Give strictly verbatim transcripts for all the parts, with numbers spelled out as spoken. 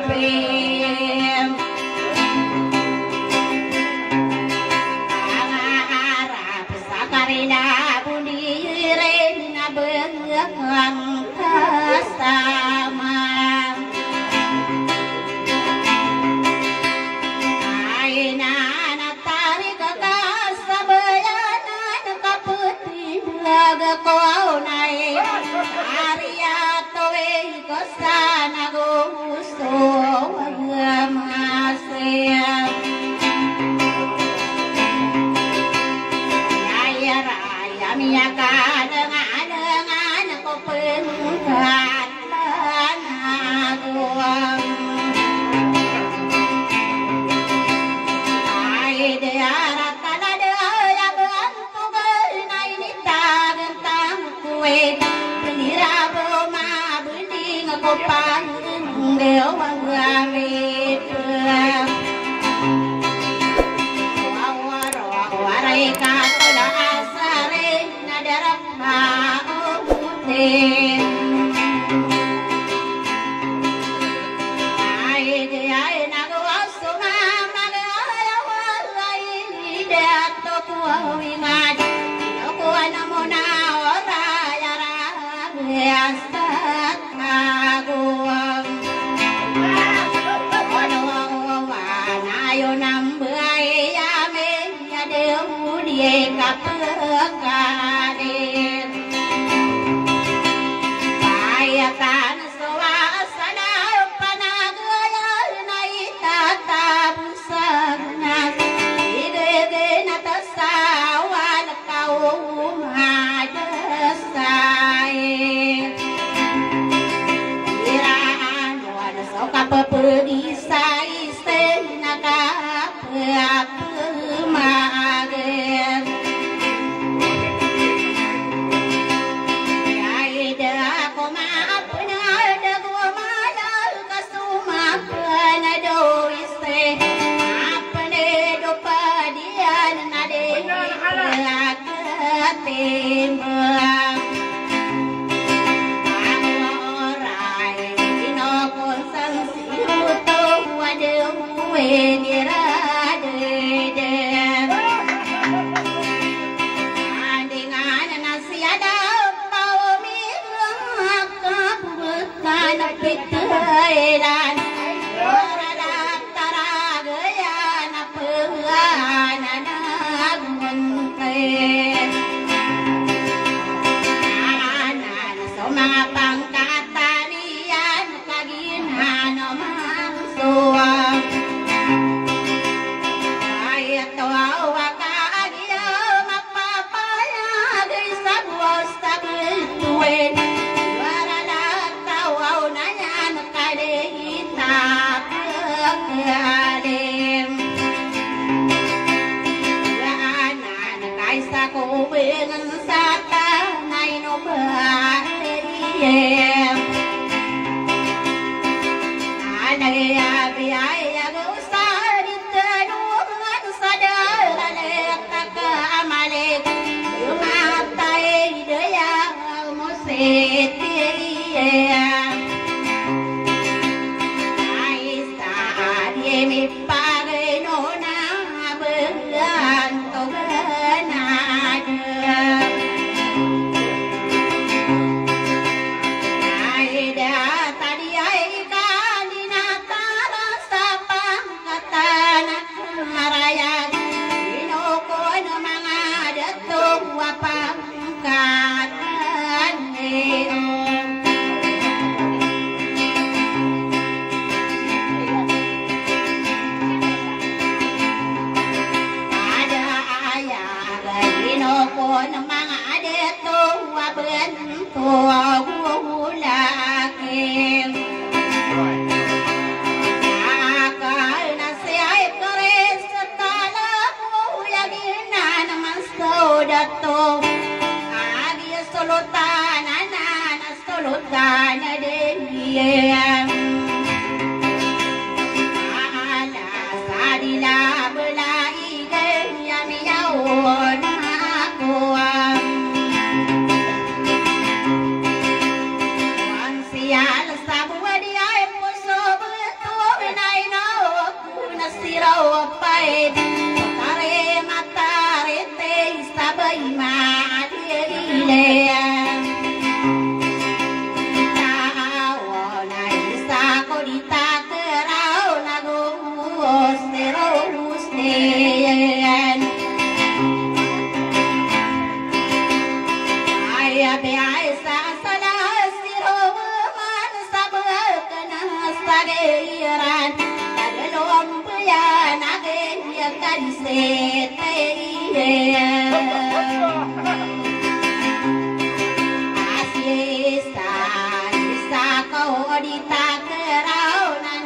Pim. Pangarap sa karina bo di rin na bengkang kasama. Ay na natarik ka sa bayanan kapatid. Laga ko aw na e, ari ato e, ko sana go gusto agam asya. Yaya raya miyakadangan-adangan ko pengkat. Ay, de ara tala de aya bantog na initagan tangko e. Penira bo mabending ko pangdewa gamit. Wawaro, waray ka tala asare na darap. Maote. Ay, di ay nago so mama, ay, ay, dato ko awingan. Ino ko ana mo na ora yara, yasta. Ago. Ono, ono, wana yo nambay ami, ya de uli kapekade. Payatan so asana panagaya na itatabus. Sanas, igegen a tasawal ka o madasay. Iraan o anas o kapapedisay, isen a kapapemagen. Ay da ko mapenad a go malal ka Sumapen a do ise, apen a do padiyan na di pagkatimbang. Amoray ino ko sansiyoto, wadaw wenira dede. Andingan na Siyada paw mi ka buwetan a pitaylan. Wara da taragayan a pagana guntay. Anan so manga pangkatan iyan. Kagiya na mangsowa. Ay, ato awa kagiya mapapayag sa buwas ta betuen. Wara da tawaw na niyan kalita pekalim. Yaan na kaisa ko bengen sa tanay no ba. Anay a biyay a go sa di tedongan sa dalan a taka a malik. Matay daya mo siti. Ay sa a di mi pagay no na benggan to ganad. Ay da tadi ay kandina tara sa pangkatan a karayag. Ino ko na manga dato a pangkatan iyo. Ada aya, ino ko na manga dato a bento a gulaki. Akal na si ay Kristo tala ko ya ginan mas so dato. Agi solotan anan a solotan a dengiyam. Ala sa dila belai gayam iyaw na ako. Wan siyal sa buwa di ay poso beto. Aya isa a salas i roman sa bkn a sagay iran, taglombayan a giyangkai sitay. A sii sa isa ko di takeraw nan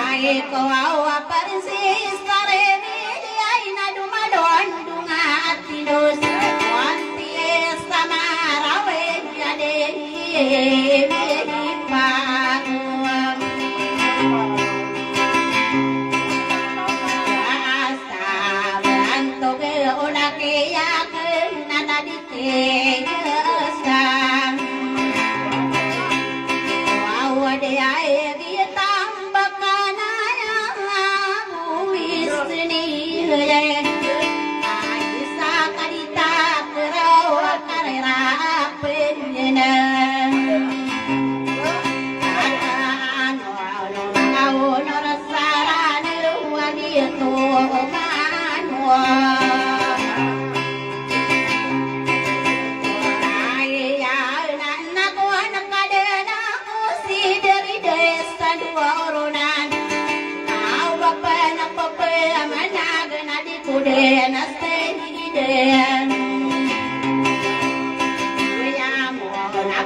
Ay ko awa parinsi sa remi di ay na domalondong a tinos. Wanti sa Marawi a di pa. Sa bantog o laki a kena na di Tigasan. Waw, di ay di tambakan aya buwis ni, ay sa kadita keraw karera penena. Ano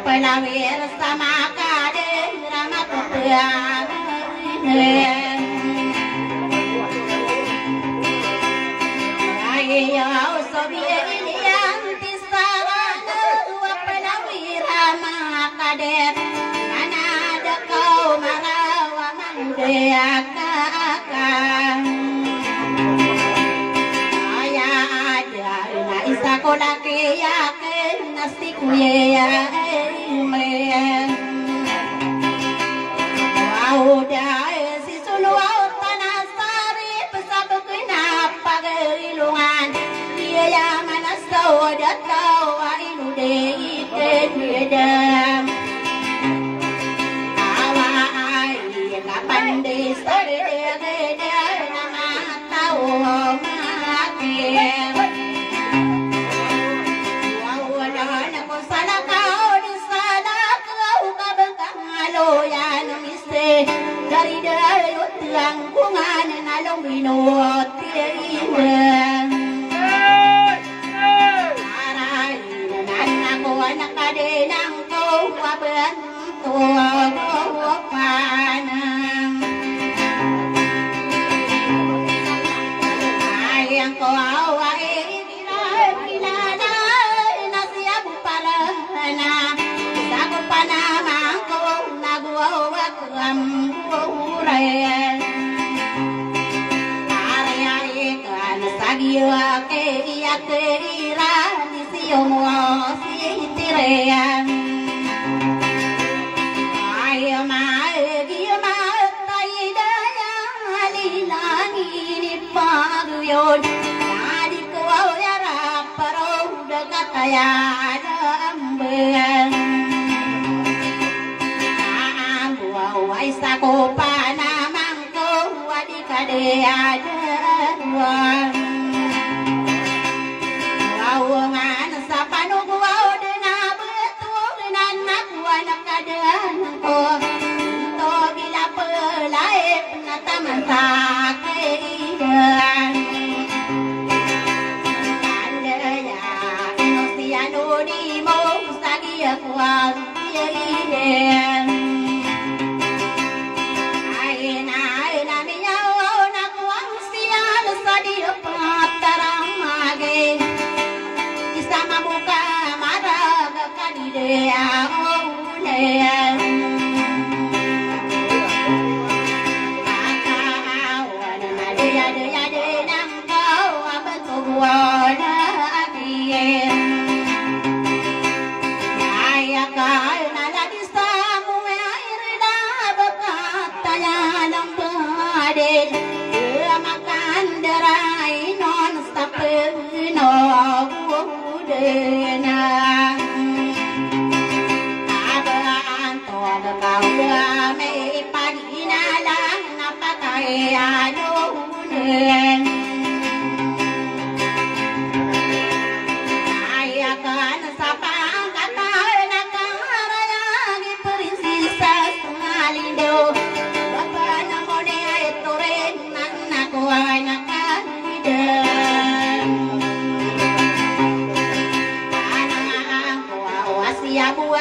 Palawir sa makadera mapapaya. Ay, yaw, so biya iniyan ti sarana wa palawir a makadera. Nanada kaw marawa Aya ada na isa ko laki a kena si Kuya Emen. Waw, da si Sulu, waw, Tanasari, pesabek na pagailongan. Iya ya mana saw dataw a ino di ikeda. Awa ay Kapandis a gede-gede na mataw mati. Waw, wala na ko salakaw di salakaw ka bangkang aloyan miste. Dari dayo tiyangkungan na lombinot tiyangkungan. Aray, nan ako anak kadinang ko waban Tuwa ko panang. Ay, angko awa e, kila, kilala na siya bo pala na. Sa ko panamang ko, naguwa ko amburay. Ari, ari, kan sa giya ke, iya ke, ira, Siyomo si Tiriyan. Ay, maagi, matay, daya, linang ini paguyon. Tadi ko aw yara, parod kataya, dambe. Ambo, ay, sa ko panamang ko, adi Kadiyada. Waw, ngan sa panogo, waw, dena beto, dena nakuan kadan ko. To bila pelai na taman takidan. Andaya, no si ano di mo, sa giya kuan. Ay, akal na lagi Samuel da bakat taya lambadin, makan daray non sa penogodena. Abaan to bekaw da may paginalan na patay anunen.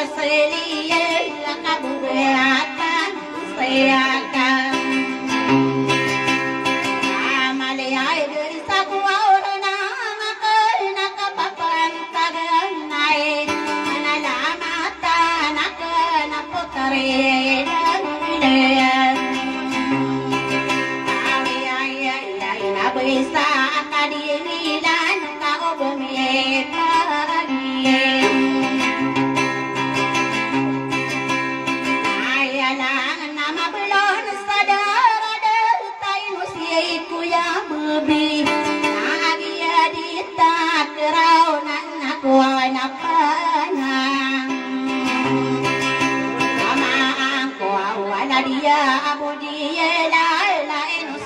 Seliye la kabugatan seyaka. Amaliya idri sa kuwaw rena ngaka na kapapantagan ay analamatan aka na putri dan. Awi ay ay ay na bisa aka di nilan ka o bumi. Aya langon a mabolon sa daradato ino si Kuya Bobi. Na agiya di takeraw na nakowa na panang. Ama angko a wala diya a bodi lala ino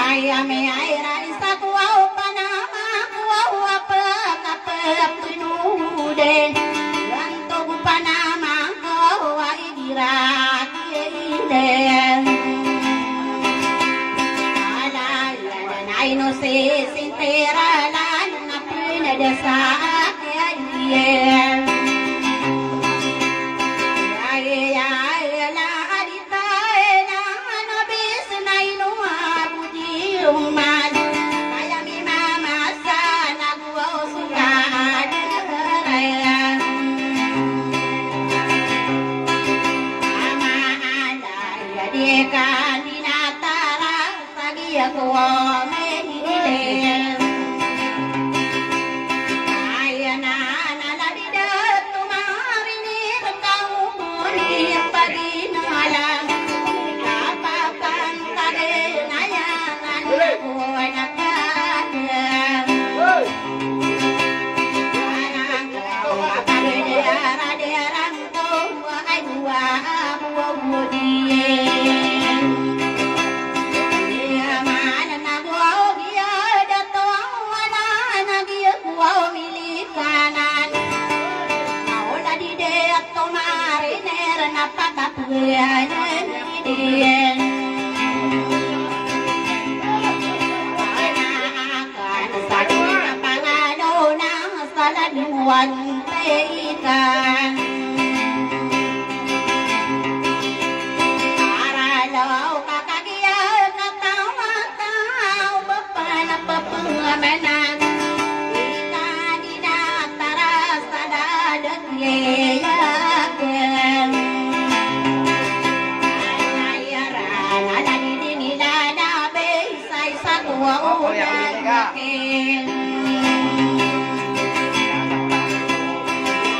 Aya miyairan sa kowa o panamang kowa a pekapekinoden. Anto go panamang kowa i dirak iden. Ala aya na ino sisinteralan na pinadasa. Di ka di na tara sa giya kowa minilen. Aya na na ladi da tomarini reka o moni paginalan. Kapapantagen aya na kowa na kada. Anak kowa paginalan. Sa di na pangano na sa laliwan tey ka. Aralo ka kagiya katawan ta o ba pn a pphamanan. Di ka di na tara sa dadat iyan. Ay, ay, ara, ala di di nila na bey. Sa isa ko a oda makin.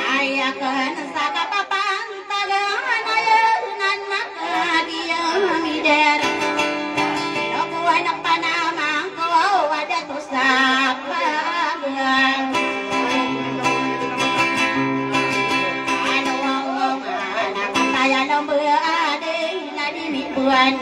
Ay akn sa kapapantagan, ay akn a kagiyamider. Lokowan a panamang ko a dato sa pagan. Ano a ongan a kataya lombo a di na di mi buwan.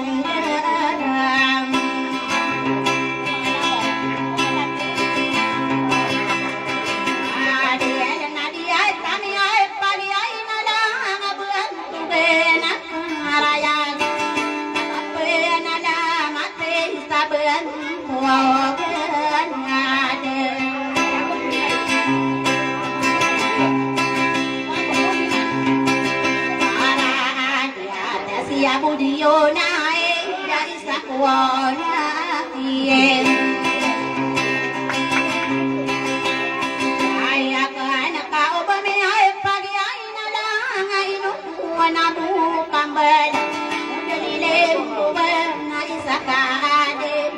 Siya bo di yon ay dari sa kowa na iyan. Ay akn a kaoba mi ay pagi ay na lang ay no kowa na bo kambal. Dali le kowa na isa ka adin.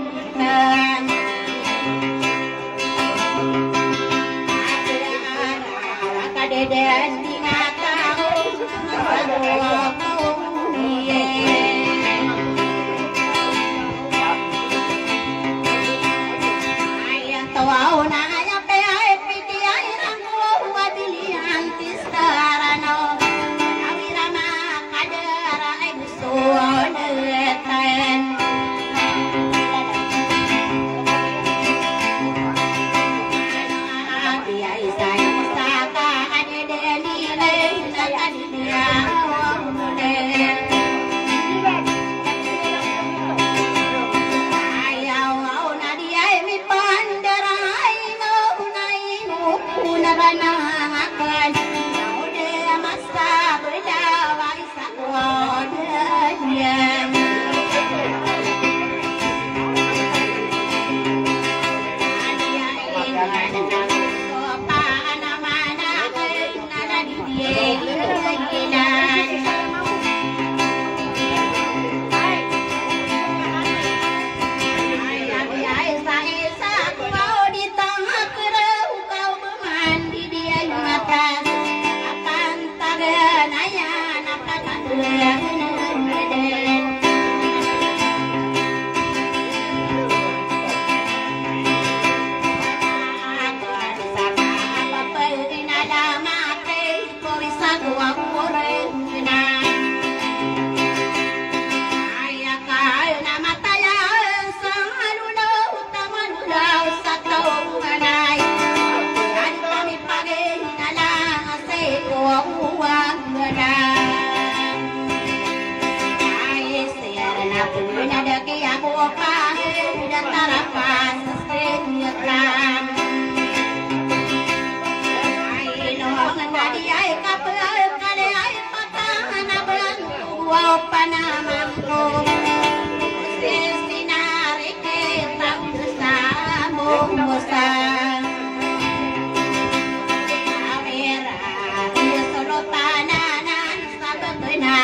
Sabap na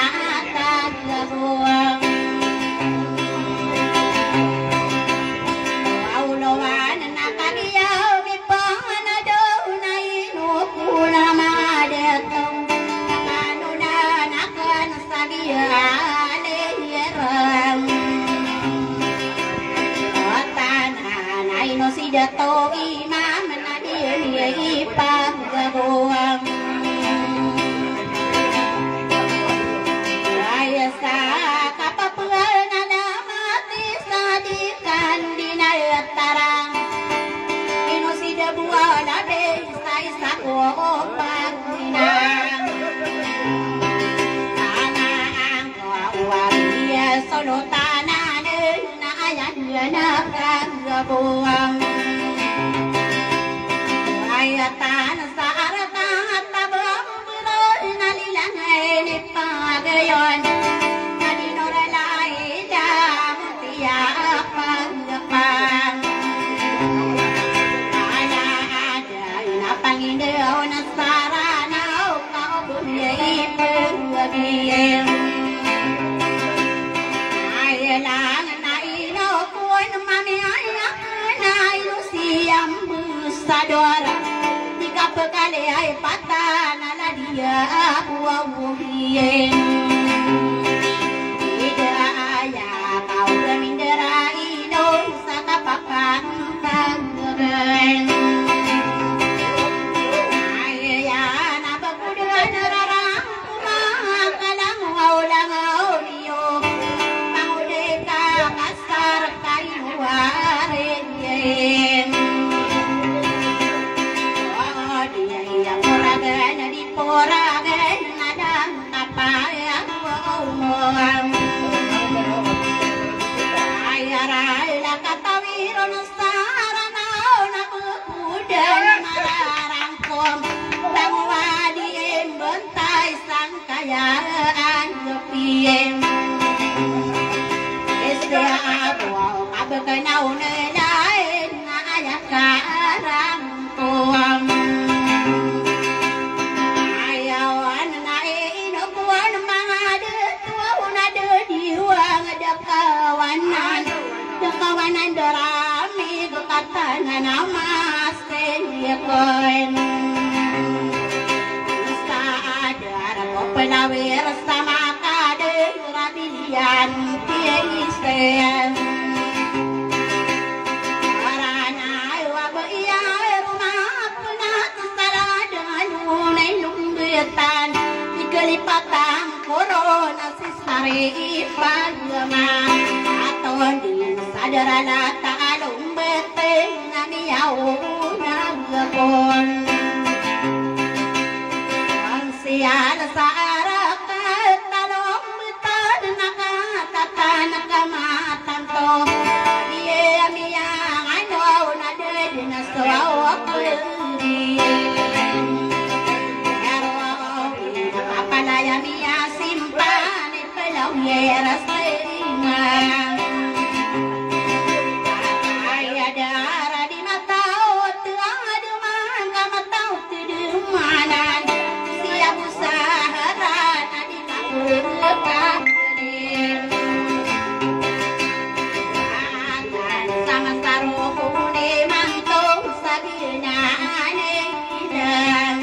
taglaboang. Awlowan na kagiya mipanado na ino ko na madato. Kano na nakan sa giya lirang. Watan na ino si Dato Imam na di niya ipaggagoang. Aya sa kapapal na damat isa di kan di na tarang. Ino si Dabuwa labi sa isa ko pagina. Ana ang kawawiya solotanan. Na ayan na kagaboang. Ayatan sa arata tabang beroy na lilang ini pagayon. Na di noralay da mutiya pagpang. Ala ada na pangindaw na saranaw. Sa kapapantag ben. Aya na bakudan rarang kumakalang awlang awliyo. Mangudi ka kasar kay warin. Odi aya koragan di koragan na dang kapayag mo. Ay aral a katawiron sa Ranaw na bekudan mararangkom, bang wadi imbentay sangkayaan gepiem. Isa abuaw kabekanaw na lain na aya karangkom. Ayawan na inokuan mangade Tuwa na de diwang da kawanan, da kawanan da rami da katanan a masen ya kon. Sa adar ko pelawir sa makade rabilian tiya isen. Arana wa ba iya ruma penat sa ladan unay lumbetan. Ikalipatan korona si Sari ipagama aton di sadara na talombetan na miyaw na gakon. Ang siyal sa arakat talombetan na katatan na kamatan to. Iye miyang ano na ded na sawaw pagdi. Pero kapalaya miya simpan Pelaw ya rasay ma. Ay adara di mataw, tengah deman ka mataw, tedeman. Siya musaharan, adi ka berpaling. Akan sama saroko ne mantong sabina ne idang.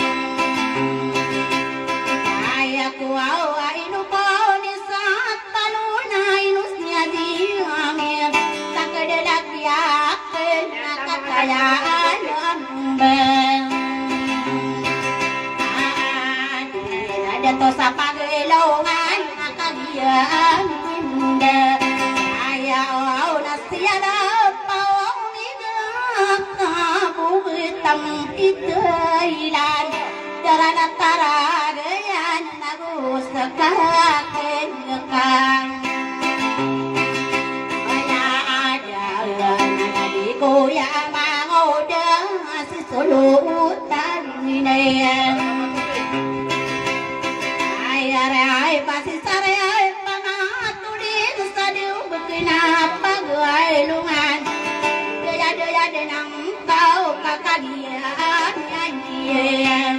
Ay ako awa ino ko ni sa Talona inus niya di amir, sa kedalak yaken na katayaan ambe. Adi na dato sa pagelongan na kagiyan imbe. Aya o na siya da paw miga kabugetam itailan. Darana taragayan Nago sa kaken ka. Wala Olo utan minaya. Ay aray, ay pasisar, ay pangatodin sa di o bkna pagaylongan. Daya-daya dn angkaw kakaliyan iyan.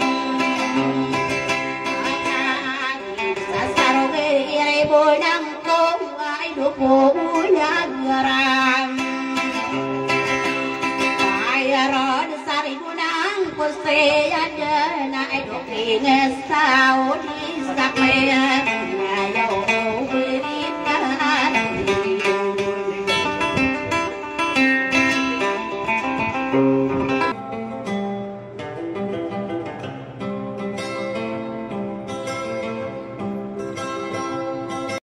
Sa sarong i ribon angkaw ay dopo o nagaram. Ay aron sa ribon angkaw siyada na ay dopo i ngesaw.